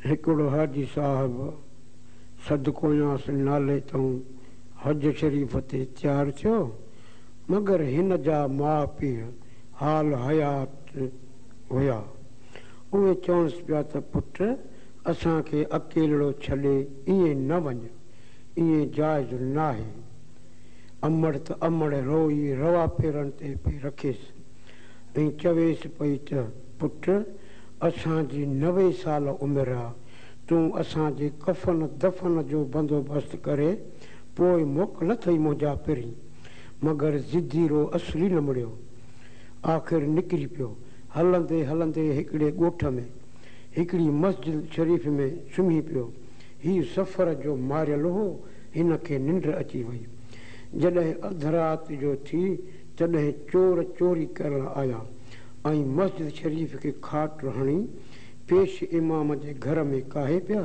هڪڙو حاجي صاحب صدقويانس نالي تئون حج شريف تي تيار ٿيو، مگر هن جا ماء پيء حال حيات هيا. اهي چونس پيا ته پٽ اسان کي اڪيلڙو ڇڏي ائين نه وڃ، ائين جائز ناهي. امڙ ته امڙ روئي روا پيرن تي پئي رکيس ۽ چويس پئي ته پٽ اسان جي 90 سال عمر آ، تون اسان جي ڪفن دفن جو بندوبست ڪري پوء موڪل اٿئي منهنجا پرين. مگر ضدي رو اصل ئي نه مڙيو. آخر نڪري پيو. هلندي هلندي هڪڙي ڳوٺ ۾ هڪڙي مسجد شريف ۾ سمهي پيو. هي سفر جو ماريل هو، هن کي ننڊ اچي وئي. جڏهن اڌ رات جو ٿي، تڏهن چور چوري ڪرڻ آيا ۽ مسجد شريف کي کاٽ هڻي پيش امام جي گهر ۾ ڪاهي پيا.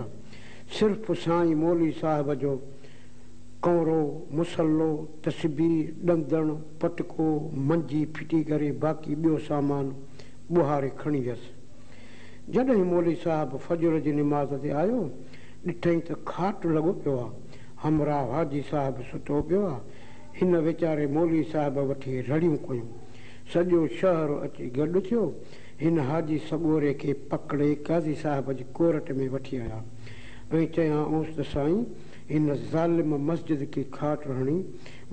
صرف سائين مولوي صاحب جو ڪؤنرو، مصلو، تسبيح، ڏندڻ، پٽڪو، منجي ڦٽي ڪري باقي ٻيو سامان ٻهاري کڻي ويس. جڏهن مولوي صاحب فجر جي نماز تي آيو، ڏٺئين ته کاٽ لڳو پيو آ. همراهه حاجي صاحب ستو پيو آ. هن ويچاري مولوي صاحب وٺي رڙيون ڪيون. سڄو شهر اچي گڏ ٿيو. هن حاجي سڳوري کي پڪڙي قاضي صاحب جي ڪورٽ ۾ وٺي آيا ۽ چيائونس ته سائين هن ظالم مسجد کي کاٽ هڻي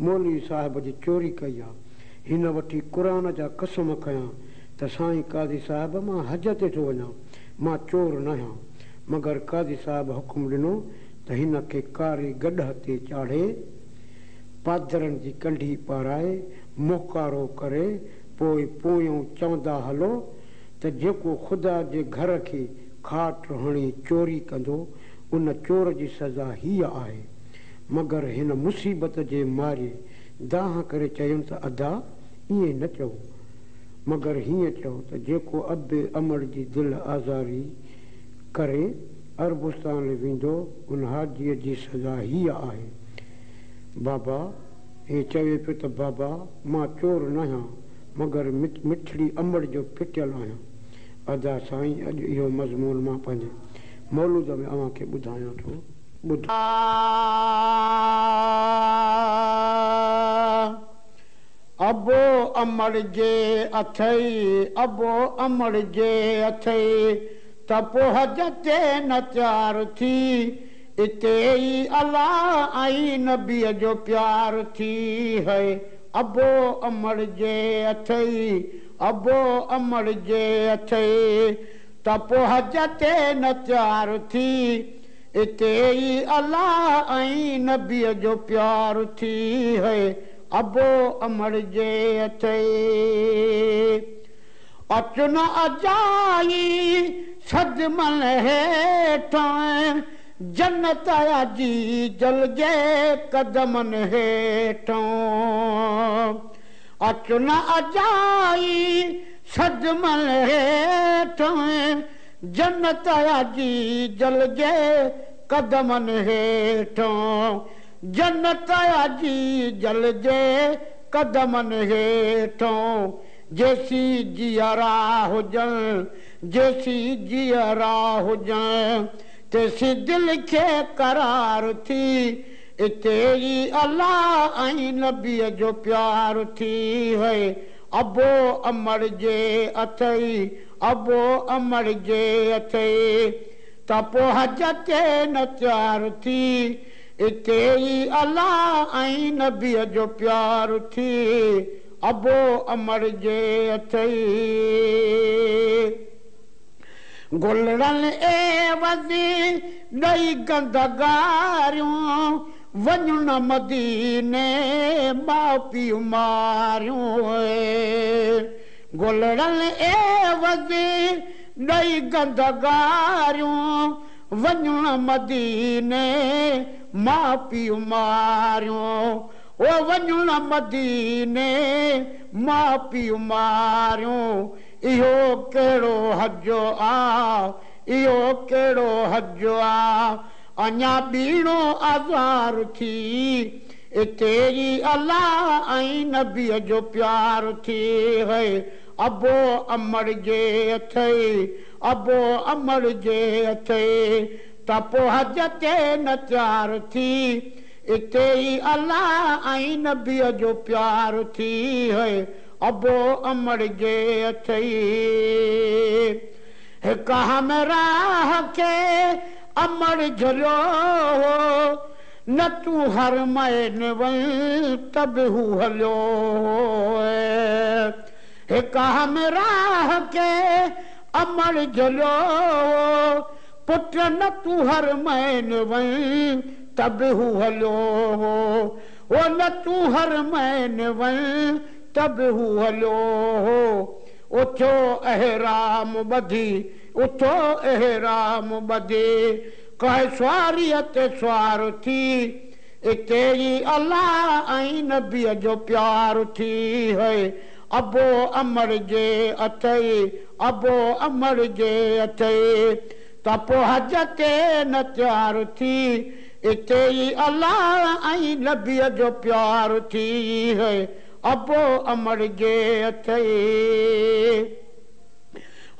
مولوي صاحب جي چوري ڪئي آ. هن وٺي قرآن جا قسم کنيا ته سائين قاضي صاحب مان حج تي ٿو وڃان، مان چور ناهيان. مگر قاضي صاحب حڪم ڏنو ته هن کي ڪاري گڏهه تي چاڙهي، پادرن جي ڪنڍي پارائي، منهن ڪارو ڪري، پوء پويون چوندا هلو ته جيڪو خدا جي گهر کي کاٽ هڻي چوري ڪندو، ان چور جي سزا هيء آهي. مگر هن مصيبت جي ماري دانهن ڪري چيم ته ادا! ائين نه چئو، مگر هيئن چئو ته جيڪو ابي امڙ جي دل آزاري ڪري عربستان ويندو، ان حاجيء جي سزا هيء آهي. بابا! هي چوي پيو ته بابا! مان چور ناهيان، مگر مٺڙي امڙ جو ڦٽيل آهيان. ادا سائين! اڄ اهو مضمون مان پنهنجي مولود ۾ اوهان کي ٻڌايان ٿو. ٻڌو. ابو امڙ جي اٿئي، ابو امڙ جي اٿئي، ته پو حج تي نه تيار ٿي، اتي ئي الله ۽ نبيء جو پيار ٿي. هي ابو امڙ جي اٿئي، ابو امڙ جي اٿئي، ته پو حج تي نه تيار ٿي، اتي ئي الله ۽ نبيء جو پيار ٿي. هي ابو امڙ جي اٿئي. اچ نه اجائي صدمن هيٺان، جنت جيجل جي قدمن هيٺان. اچ نه اجائي صدمن هيٺان، جنت جيجل جي قدمن هيٺان. جنت جيجل جي قدمن هيٺان. جيسين جيئرا هجن، جيسين جيئرا هجن، تيسين دل کي قرار ٿي، اتي ئي الله ۽ نبيء جو پيار ٿي. هي ابو امڙ جي اٿئي، ابو امڙ جي اٿئي، ته پو حج تي نه تيار ٿي، اتي ئي الله ۽ نبيء جو پيار ٿي. ابو امڙ جي اٿئي. گلڙن عيوض ڏئي گند گاريون، وڃن مديني ماءُ پيءُ ماريون. گلڙن عيوض ڏئي گند گاريون، وڃن مديني ماءُ پيءُ ماريون. او وڃن مديني ماءُ پيءُ ماريون. اهو ڪهڙو حج آ، اهو ڪهڙو حج آ، اڃا ٻيڻو آزار ٿي، اتي ئي الله ۽ نبيء جو پيار ٿي. هي ابو امڙ جي اٿئي، ابو امڙ جي اٿئي، ته پوء حج تي نه تيار ٿي، اتي ئي الله ۽ نبيء جو پيار ٿي، هي ابو امڙ جي اٿئي. هڪ همراهه کي امڙ جهليو هو، نه تون حرمين وڃ ته به هو هليو هو. هڪ همراهه کي امڙ جهليو هو، پٽ نه تون حرمين وڃ ته به هو هليو هو. او نه تون حرمين وڃ ته به هو هليو هو. اٿيو احرام ٻڌي، اٿيو احرام ٻڌي، ڪنهن سواريء تي سوار ٿي، اتي ئي الله ۽ نبيء جو پيار ٿي، هي ابو امڙ جي اٿئي، ابو امڙ جي اٿئي، ته پوء حج تي نه تيار ٿي، اتي ئي الله ۽ نبيء جو پيار ٿي، هي ابو امڙ جي اٿئي.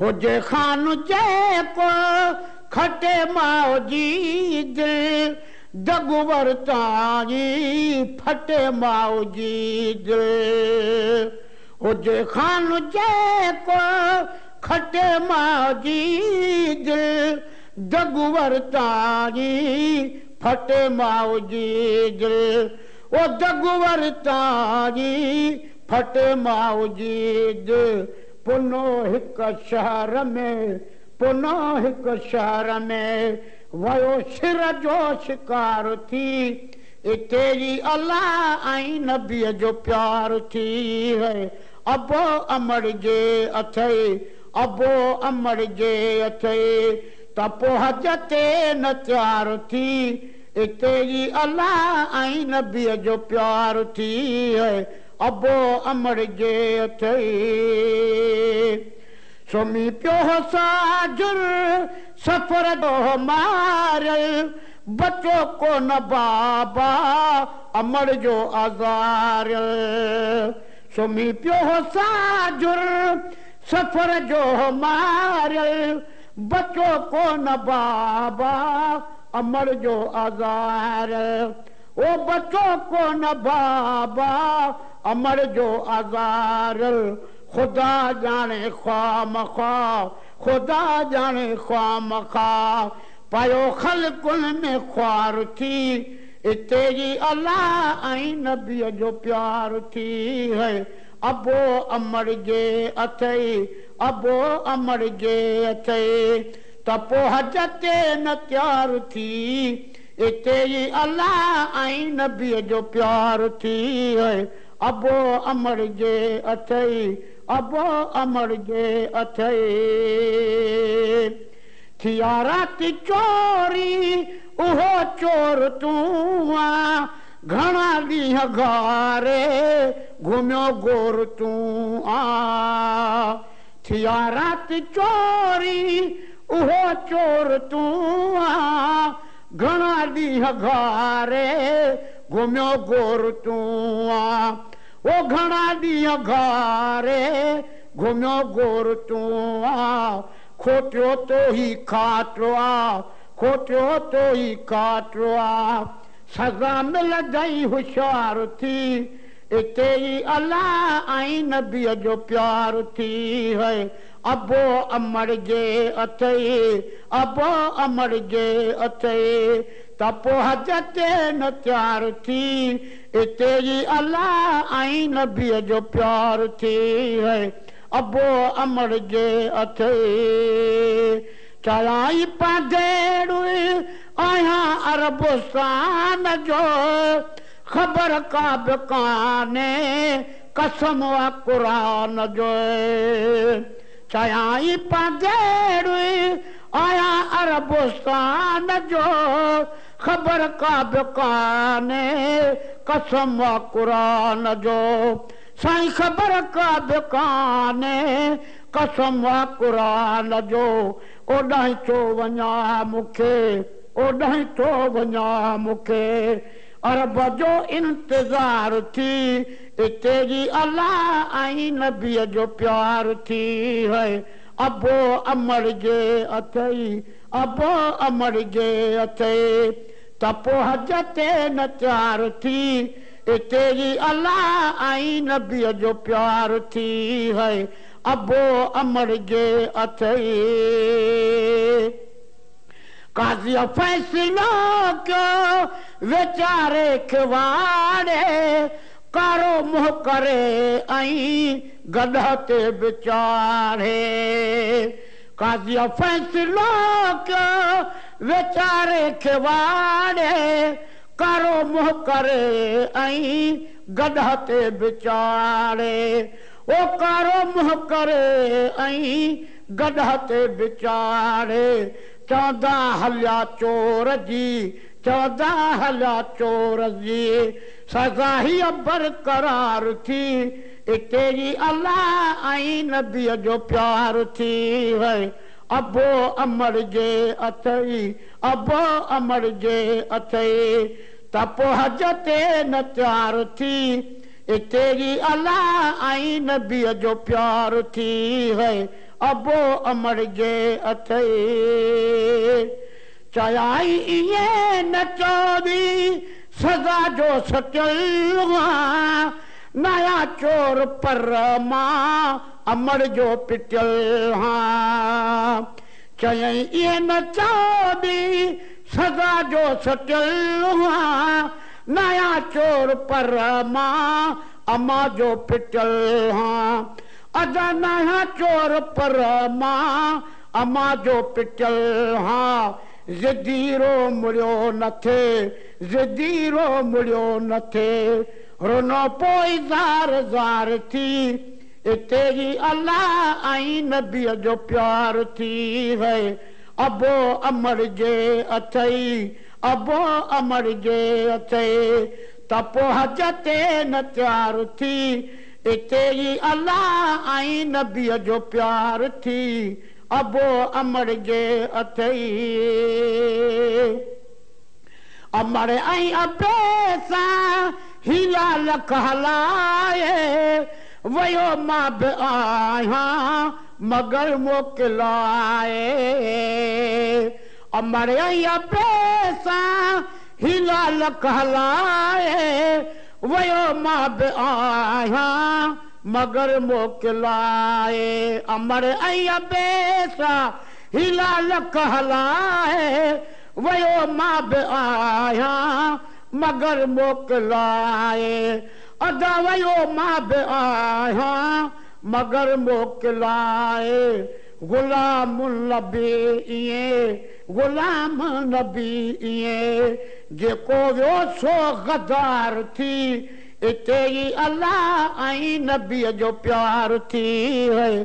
هجي خان جيڪو کٽي ماءُ جي دل، دڳ ورتائين ڦٽي ماءُ جي دل. هجي خان جيڪو کٽي ماءُ جي دل، دڳ ورتائين ڦٽي ماءُ جي دل. او دڳ ورتائين ڦٽي ماءُ جي دل. پنو هڪ شهر ۾، پنو هڪ شهر ۾ ويو شر جو شڪار ٿي، اتي ئي الله ۽ نبيء جو پيار ٿي، هي ابو امڙ جي اٿئي، ابو امڙ جي اٿئي، ته پوء حج تي نه تيار ٿي، اتي ئي الله ۽ نبيء جو پيار ٿي، هي ابو امڙ جي اٿئي. سمهي پيو هو ساجر سفر جو ماريل، بچو ڪونه بابا امڙ جو آزاريل. سمهي پيو هو ساجر سفر جو ماريل، بچو ڪونه بابا امڙ جو آزاريل. او بچو ڪونه بابا امڙ جو آزاريل. خدا ڄاڻي خوامخواه، خدا ڄاڻي خوامخواه، پيو خلقن ۾ خوار ٿي، اتي ئي الله ۽ نبيء جو پيار ٿي، هي ابو امڙ جي اٿئي، ابو امڙ جي اٿئي، ته پوء حج تي نه تيار ٿي، اتي ئي الله ۽ نبيء جو پيار ٿي، هي ابو امڙ جي اٿئي، ابو امڙ جي اٿئي. ٿيا رات چوري اهو چور تون آ، گهڻا ڏينهن گهاري گهميو گور تون آ. ٿيا رات چوري اهو چور تون آ، گهڻا ڏينهن گهاري گهميو گور تون آ. او گهڻا ڏينهن گهاري گهميو گور تون آ. کوٽيو تو ئي کاٽو آ، کوٽيو تو ئي کاٽو آ، سزا ملندئي هوشيار ٿي، اتي ئي الله ۽ نبيء جو پيار ٿي، هي ابو امڙ جي اٿئي، ابو امڙ جي اٿئي، ته پوء حج تي نه تيار ٿي، اتي ئي الله ۽ نبيء جو پيار ٿي، هي ابو امڙ جي اٿئي. چيائين پانڌيڙو آهيان اربستان جو، خبر ڪا به ڪانهي قسم آ قرآن جو. چيائين پانڌيڙو آهيان اربستان جو، خبر ڪا به ڪانهي قسم آ قرآن جو. سائين خبر ڪا به ڪانهي قسم آ قرآن جو. اوڏانهن ٿو وڃان مون کي، اوڏانهن ٿو وڃان مون کي عرب جو انتظار ٿي، اتي جي الله ۽ نبيء جو پيار ٿي هي ابو امڙ جي اٿئي ابو امڙ جي اٿئي ته پوء حج تي نه تيار ٿي اتي جي الله ۽ نبيء جو پيار ٿي هي ابو امڙ جي اٿئي. قاضيء فيصلو ڪيو ويچاري کي واڙي ڪارو منهن ڪري ۽ گڏهه تي به چاڙهي. قاضيء فيصلو ڪيو ويچاري کي واڙي ڪارو منهن ڪري ۽ گڏهه تي به چاڙهي. او ڪارو منهن ڪري ۽ گڏهه تي به چاڙهي. چوندا هليا چور جي چوندا هليا چور جي سزا هيء برقرار ٿي اتي جي الله ۽ نبيء جو پيار ٿي هي ابو امڙ جي اٿئي ابو امڙ جي اٿئي ته پوء حج تي نه تيار ٿي اتي جي الله ۽ نبيء جو پيار ٿي هي ابو امڙ جي اٿئي. چيائين ائين نه چئو سزا جو سٽيل هان ناهيان چور پر مان امڙ جو پٽيل هان. چيائين ائين نه چئو سزا جو سٽيل هان ناهيان چور پر مان امان جو پٽيل هان. ادا ناهيان چور پر مان امان جو پٽيل هان. ضديرو مڙيو نه ٿئي ضديرو مڙيو نه ٿئي رنو پوءِ زار زار ٿي اتي جي الله ۽ نبيء جو پيار ٿي هي ابو امڙ جي اٿئي ابو امڙ جي اٿئي ته پوءِ حج تي نه تيار ٿي اتي جي الله ۽ نبيء جو پيار ٿي ابو امڙ جي اٿئي. امڙ ۽ ابي سان هيلا لک هلائي ويو مان به آهيان مگر موڪلائي. امڙ ۽ ابي سان هيلا لک هلائي ويو مان به آهيان مگر موڪلائي. امڙ ۽ ابي سان هيلا لک هلائي ويو مان به آهيان مگر موڪلائي. ادا ويو مان به آهيان مگر موڪلائي. غلام نبي ائين غلام نبي ائين جيڪو ويو سو غدار ٿي اتي ئي الله ۽ نبيء جو پيار ٿي هي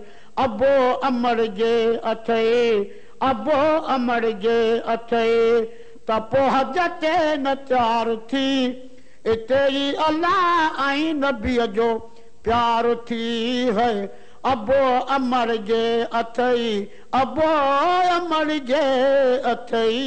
ابو امڙ جي اٿئي ابو امڙ جي اٿئي ته پوءِ حج تي نه تيار ٿي اتي ئي الله ۽ نبيء جو پيار ٿي هي ابو امڙ جي اٿئي ابو امڙ جي اٿئي.